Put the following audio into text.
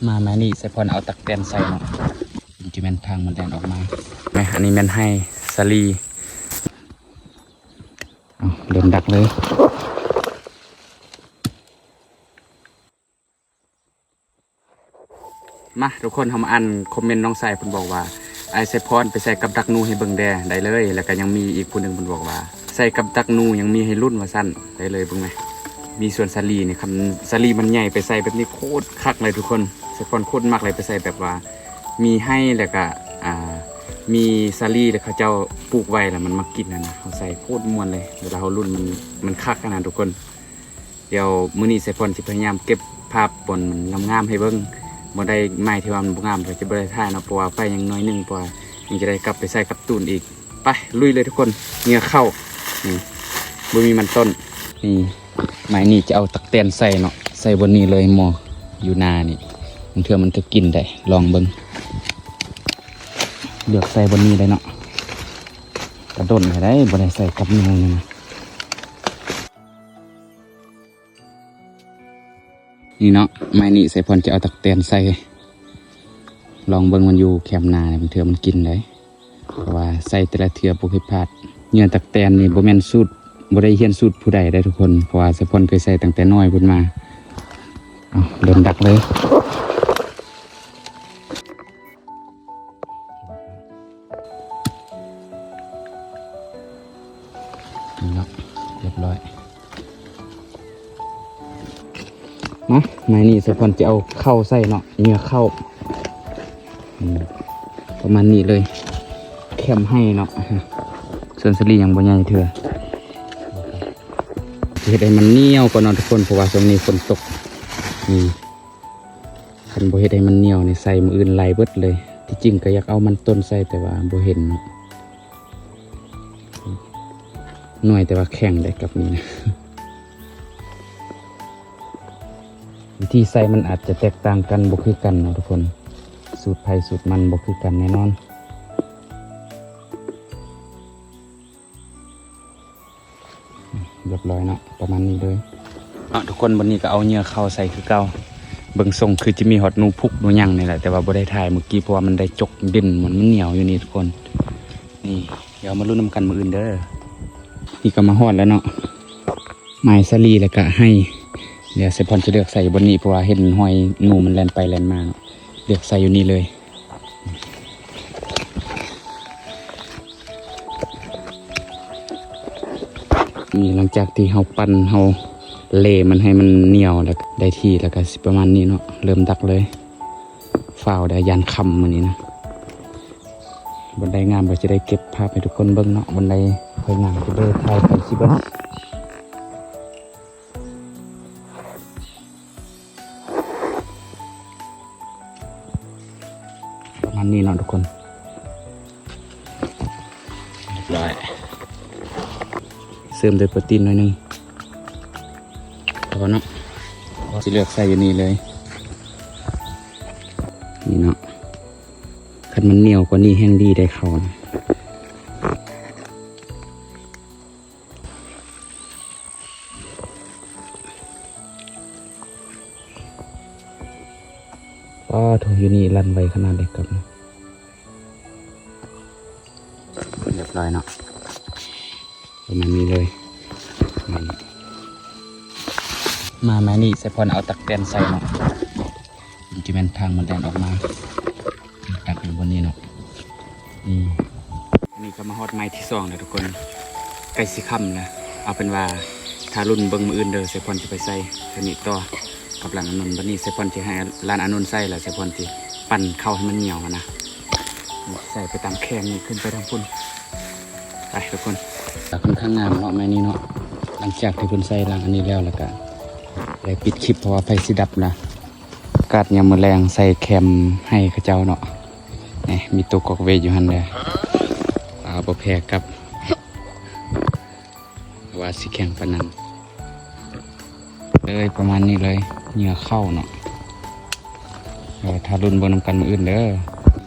ມາ ມານີ້ ສາຍພອນເອົາຕັກແຕນໃສ່ເນາະ ມັນຈະແມ່ນທາງມັນແລ່ນອອກມາ. ແມ່ ອັນນີ້ແມ່ນໄຮ່ສາລີ. ເອົາ ເລີ່ມດັກເລີຍ. ມາ ທຸກຄົນ ເຮົາມາອ່ານຄອມເມັນນ້ອງຊາຍ ເພິ່ນບອກວ່າ ອ້າຍສາຍພອນໄປໃສ່ກັບດັກໜູໃຫ້ເບິ່ງແດ່ ໄດ້ເລີຍ. ແລ້ວກໍຍັງມີອີກຜູ້ໜຶ່ງ ເພິ່ນບອກວ່າ ໃສ່ກັບດັກໜູຍັງມີໃຫ້ລຸ້ນ ວ່າຊັ້ນ. ໄດ້ເລີຍ ເບິ່ງແມ ມີສວນສາລີນີ້ ຄັນສາລີມັນໃຫຍ່ໄປໃສ່ແບບນີ້ໂຄດຄັກເລີຍທຸກຄົນ. ສາຍພອນໂຄດມັກເລີຍ ໄປໃສ່ແບບວ່າມີໄຮ່ ແລ້ວກະ ອ່າ ມີສາລີ ແລ້ວເຂົາເຈົ້າປູກໄວ້ ແລ້ວມັນມາກິນຫັ້ນນະ. ເຮົາໃສ່ໂຄດມ່ວນເລີຍ ເວລາເຮົາລຸ້ນ ມັນ ມັນຄັກຫັ້ນນະທຸກຄົນ. ດຽວມື້ນີ້ສາຍພອນຊິພະຍາຍາມເກັບພາບບ່ອນມັນງາມໆໃຫ້ເບິ່ງ. ບໍ່ໄດ້ ໄມ້ທີ່ວ່າມັນບໍ່ງາມກໍຈະບໍ່ໄດ້ຖ່າຍເນາະ ເພາະວ່າໄຟຍັງໜ້ອຍໜຶ່ງ ເພາະວ່າຍັງຈະໄດ້ກັບໄປໃສ່ກັບຕູນອີກ. ໄປ ລຸຍເລີຍທຸກຄົນ. ເຫຍື່ອເຂົ້າ ນີ້ ບໍ່ມີມັນຕົ້ນ. ນີ້ ໄມ້ນີ້ຈະເອົາຕັກແຕນໃສ່ເນາະ ໃສ່ບ່ອນນີ້ເລີຍ ໝໍ້ຢູ່ໜ້ານີ້. ບາງເທື່ອມັນກໍກິນໄດ້ ລອງເບິ່ງ. ເລືອກໃສ່ບ່ອນນີ້ໄດ້ເນາະ ກະດົນແລ້ວໄດ໋ ບໍ່ໄດ້ໃສ່ກັບໜູນີ້ນະ. ນີ້ເນາະ ໄມ້ນີ້ສາຍພອນຈະເອົາຕັກແຕນໃສ່ ລອງເບິ່ງ ມັນຢູ່ແຄມນານີ້ ບາງເທື່ອມັນກິນໄດ໋ ເພາະວ່າໃສ່ແຕ່ລະເທື່ອບໍ່ເຄີຍພາດ. ເຫຍື່ອຕັກແຕນນີ້ບໍ່ແມ່ນສູດ ບໍ່ໄດ້ຮຽນສູດຜູ້ໃດໄດ໋ທຸກຄົນ ເພາະວ່າສາຍພອນເຄີຍໃສ່ຕັ້ງແຕ່ນ້ອຍພຸ້ນມາ. ເອົາ ເລີ່ມດັກເລີຍ. ນີ້ເນາະ ຮຽບຮ້ອຍ. ມາ ໄມ້ນີ້ສາຍພອນຈະເອົາເຂົ້າໃສ່ເນາະ ເຫຍື່ອເຂົ້າ ອືມ ປະມານນີ້ເລີຍ ແຄມໄຮ່ເນາະ. ສວນສາລີຍັງບໍ່ໃຫຍ່ເທື່ອ ເຮັດໃຫ້ມັນໜຽວກ່ອນເນາະທຸກຄົນ ເພາະວ່າຊ່ວງນີ້ຝົນຕົກ. ນີ້ ຄັນບໍ່ເຮັດໃຫ້ມັນໜຽວນີ້ ໃສ່ມື້ອື່ນໄຫຼເບິດເລີຍ. ທີ່ຈິງກໍຢາກເອົາມັນຕົ້ນໃສ່ ແຕ່ວ່າບໍ່ເຫັນເນາະ. ໜ່ວຍແຕ່ວ່າແຂງໄດ໋ກັບນີ້ນະ. ວິທີໃສ່ມັນອາດຈະແຕກຕ່າງກັນ ບໍ່ຄືກັນເນາະທຸກຄົນ ສູດໃຜສູດມັນບໍ່ຄືກັນແນ່ນອນ. ຮຽບຮ້ອຍເນາະ ປະມານນີ້ເລີຍເນາະທຸກຄົນ. ບັດນີ້ກໍເອົາເຫຍື່ອເຂົ້າໃສ່ຄືເກົ່າ. ເບິ່ງຊົງຄືຈະມີຮອດໜູພຸກໜູຫຍັງນີ້ແຫຼະ ແຕ່ວ່າບໍ່ໄດ້ຖ່າຍມື້ກີ້ ເພາະວ່າມັນໄດ້ຈົກດິນ ມັນ ມັນໜຽວຢູ່ນີ້ທຸກຄົນ. ນີ້ ດຽວມາລຸ້ນນຳກັນມື້ອື່ນເດີ. ນີ້ກໍມາຮອດແລ້ວເນາະ ໄມ້ສາລີ ແລ້ວກະໄຮ່. ດຽວສາຍພອນຈະເລືອກໃສ່ຢູ່ບ່ອນນີ້ ເພາະວ່າເຫັນຮອຍໜູມັນແລ່ນໄປແລ່ນມາເນາະ. ເລືອກໃສ່ຢູ່ນີ້ເລີຍ. ນີ້ ຫຼັງຈາກທີ່ເຮົາປັ່ນ ເຮົາເລມັນໃຫ້ມັນໜຽວ ແລ້ວໄດ້ທີ່ ແລ້ວກໍຊິປະມານນີ້ເນາະ. ເລີ່ມດັກເລີຍ ຟ້າວໄດ້ ຢ້ານຄ່ຳມື້ນີ້ນະ. ບ່ອນໃດງາມກໍຈະໄດ້ເກັບພາບໃຫ້ທຸກຄົນເບິ່ງເນາະ ບ່ອນໃດຄ່ອຍງາມກໍເລີຍຖ່າຍໄປຊິເບິ່ງ. ປະມານນີ້ເນາະທຸກຄົນ. ຮຽບຮ້ອຍ ເສີມດ້ວຍໂປຣຕີນໜ້ອຍໜຶ່ງ ພໍເນາະ. ຊິເລືອກໃສ່ຢູ່ນີ້ເລີຍ ນີ້ເນາະ. ຄັນມັນໜຽວກວ່ານີ້ແຮ່ງດີໄດ໋ເຂົ້ານະ. ປ້າໂທ້ ຢູ່ນີ້ລັນໄວຂະໜາດໃດກັບ ຮຽບຮ້ອຍເນາະ ປະມານນີ້ເລີຍ. ມາ ມານີ້ ສາຍພອນເອົາຕັກແຕນໃສ່ເນາະ. ມັນຈະແມ່ນທາງມັນແລ່ນອອກມາ ຕັກຢູ່ບ່ອນນີ້ເນາະ. ນີ້ ອັນນີ້ກໍມາຮອດໄມ້ທີສອງແລ້ວທຸກຄົນ ໃກ້ຊິຄ່ຳແລ້ວ. ເອົາເປັນວ່າຖ້າລຸ້ນເບິ່ງມື້ອື່ນເດີ ສາຍພອນຈະໄປໃສ່ທາງນີ້ຕໍ່ກັບຫຼານອານົນ. ບັດນີ້ສາຍພອນຈະໃຫ້ຫຼານອານົນໃສ່ ແລ້ວສາຍພອນຈະປັ່ນເຂົ້າໃຫ້ມັນໜຽວຫັ້ນນະ ໃສ່ໄປຕາມແຄມນີ້ ຂຶ້ນໄປທາງພຸ້ນ. ໄປທຸກຄົນ ກໍຄ່ອນຂ້າງງາມເນາະ ໄມ້ນີ້ເນາະ. ຫຼັງຈາກທີ່ເພິ່ນໃສ່ຫຼັງອັນນີ້ແລ້ວ ແລ້ວກໍໄດ້ປິດຄລິບ ເພາະວ່າໄຟຊິດັບນະ. ອາກາດຍາມມື້ແລງໃສ່ແຄມໄຮ່ເຂົາເຈົ້າເນາະ. ນີ້ ມີໂຕກອກເວຢູ່ຫັ້ນເດີ ອ່າ ບໍ່ແພ້ກັບວ່າຊິແຂງປານນັ້ນເລີຍ. ປະມານນີ້ເລີຍ ເຫຍື່ອເຂົ້າເນາະ. ເອີ ຖ້າລຸ້ນເບິ່ງນຳກັນມື້ອື່ນເດີ.